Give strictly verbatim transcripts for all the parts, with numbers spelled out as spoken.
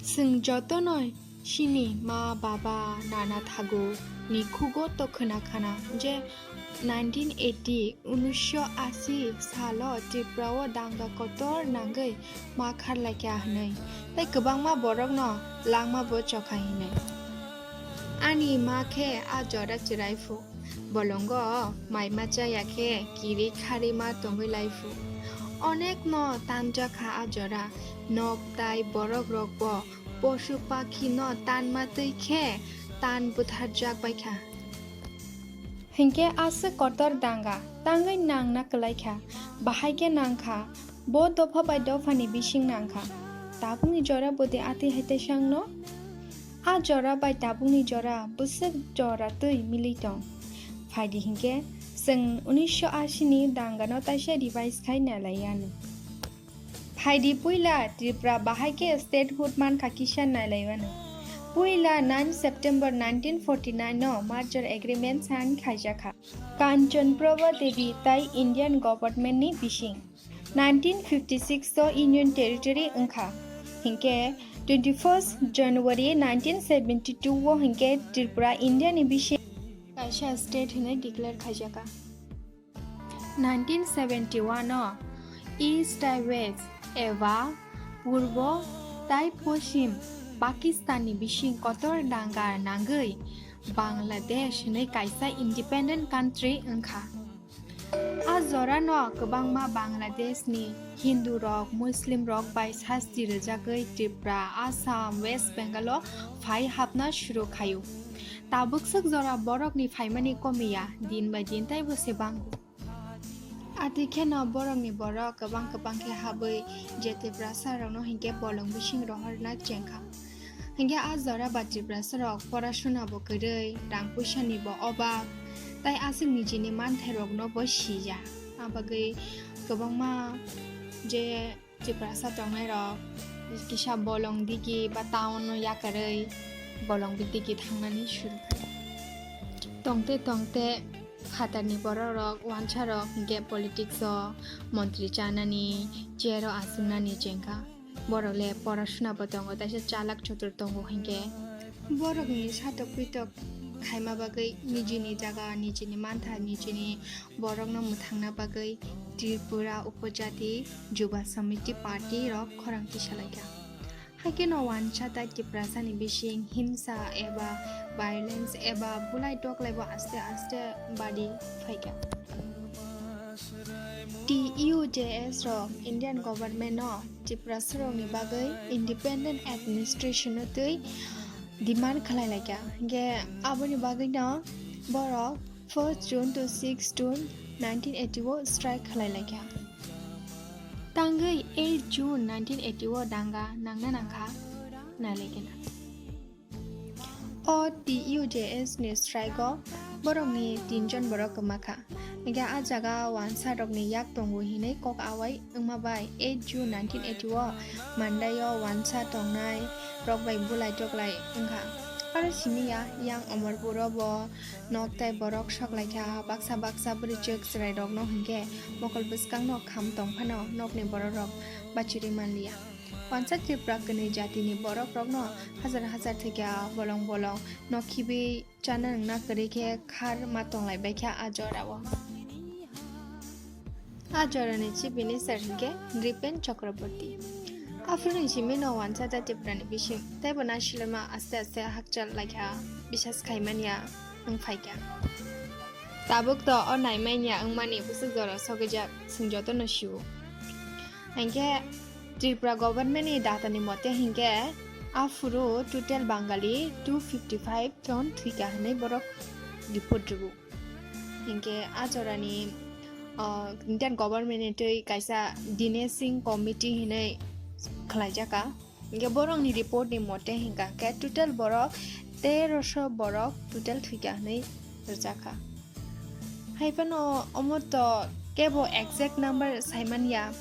Chwng jotono chini ma baba nana thagu ni khugo to khwna khana je nineteen eighty, unisho ashi salo Tripura o danga kotor nangwi ma kharlaikha hwnwi, tei kwbangma borokno langma bo chokha hwnwi. Ani ma khe a jora chwrai phu, bolongo mai ma chaya khe kiri khari ma tongwi lai phu. Onek no tanjakha a jora, nok tai borok rok bo posu pakhi no tanma twi khe tan butharjak baikha. Hinkhe aswk kotor danga tangwi nangna kwlaikha, bahai khe nangkha, bo dopha bai dophani bising nangkha. Tabukni jora bwdwi atwi hai teisangno? A jora bai tabukni jora bwswk jora twi milwi tong. Phaidi hinkhe chwng unisho ashi ni dangano taisa revise khai nalaiyano. Phaidi puila Tripura bahai khe statehood mankha kisa nailaimano. Puila nine September nineteen forty nine no merger agreement sign khaijakha Kanchan Prabha Devi tai Indian government ni bising. Nineteen fifty six o Union Territory wngkha. Hinkhe twenty first January nineteen seventy two o hinkhe Tripura India ni bising kaisa state hinwi declare khaijakha. Nineteen seventy one o East tai West eba Purbo tai Poschim Pakistan ni bising kotor danga nangwi Bangladesh hinwi kaisa independent country wngkha. A jorano kwbangma Bangladesh ni Hindu rok, Muslim rok bai sasti rwjagwi Tripura, Assam, West Bengal o phai hapna shuru khaio. Tabuk swk jora borokni phaimani komiya, din bai din taibo se bango. Atwi kheno borokni borok kwbang kwbang khe habwi je Tiprasa rokno hinkhe bolong bising rohorna chengkha. Hinkhe a jora ba Tiprasa rok porasuna bo kwrwi, rang puisa ni bo obak, tai aswk nijini manthai rokno bo siya. Abagwi kwbangma je Tiprasa tongnai rok kisa bolong digi ba town o yakarwi bolong digi thangnani shuru khai. Tongte tongte phatarni borok rok wansa rok hinkhe politics o montri chanani, chair o achuknani chengkha. Borok le porasuna bo tongo, taisa chalak chotur tongo hinkhe. Borokni satok pitok khaima bagwi nijini jaga, nijini mantha, nijini borokno mwthangna bagwi Tripura Upojati Juba Samiti Party rok khorang tisalaikha. Haikhe no wansa tai Tiprasani bising himsa eba violence eba bulai toklai bo aste aste badi phaikha. T U J S rok Indian government no Tiprasa rokni bagwi independent administration no twi demand khlai laikha. Hinkhe aboni bagwi no borok first June to six June nineteen eighty o strike khlai laikha. Tangwi eight June nineteen eighty o danga nangna nangkha nailaikena. O T U J S ni strike o borokni tinjon borok kwmakha. Hinkhe a jaga wansa rokni yak tongo hinwi kok awai wngma bai eight June nineteen eighty o Mandai o wansa tongnai rok bai bulai toklai wngkha. Aro simi ya yang Omorpur o bo nok tai borok sok laikha, baksa baksa bwrwi chwk chwrai rokno hinkhe mokol bwskang no kham tong phano nokni borok rok bachirwi manliya. Wansa Tripura kwnwi jatini borok rokno hajar hajar thwikha bolong bolong nok khibwi chana wngna kwrwi khe khar ma tonglai baikha a jorao. A jorani chief minister hinkhe Nripen Chakraborty. Aphuruni simi no wansa jati Tripurani bising teibo nasilema aste aste hakchal laikha, bisas khaimanya wng phaikha. Tabuk to o naimanya wngmani bwswk jora sogwijak, chwng jotono sio. Hinkhe Tripura government ni data ni mote hinkhe aphuru total Bangali two fifty five jon thwikha hinwi borok report rwgo. Hinkhe a jorani, o, Indian government ni twi kaisa Dinesh Singh committee hinwi khlaijaka. Hinkhe borokni report ni mote hinkha khe total borok teroso borok total thwikha hinwi rwjakha. Haiphano omo to kebo exact number saimanya,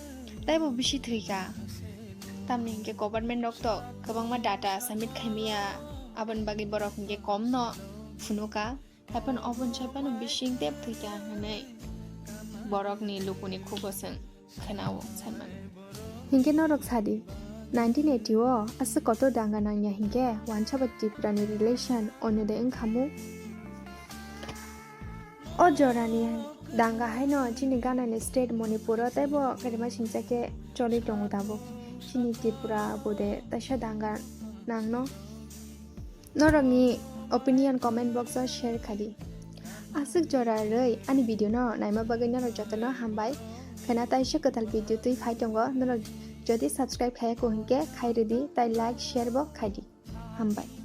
taibo bisi thwikha. Tamni hinkhe government rok to kwbangma data submit khaimaya, aboni bagwi borok hinkhe komno phunuka. Haiphano oboni saiphano bising tep thwikha hinwi borokni lukuni khugo chwng khwnao saimano. Hinkhe norok sadi, Nineteen eighty o aswk kotor danga nangya hinkhe wansa bai Tripura ni relation onyo de wngkhamu. O jora ni danga haino chini Gana ni state Manipur o teibo kwrwima singcha khe choli tongo tabuk. Chini Tripura bo de taisa danga nangno. Norokni opinion comment box o share khai di. Aswk jora rwi ani video no naima bagwi norok jotono hambai. Khena taisa kwtal video twi phai tongo. Norok jodi subscribe khaya ko hinkhe khai rwdi tai like share bo khai di. Hambai.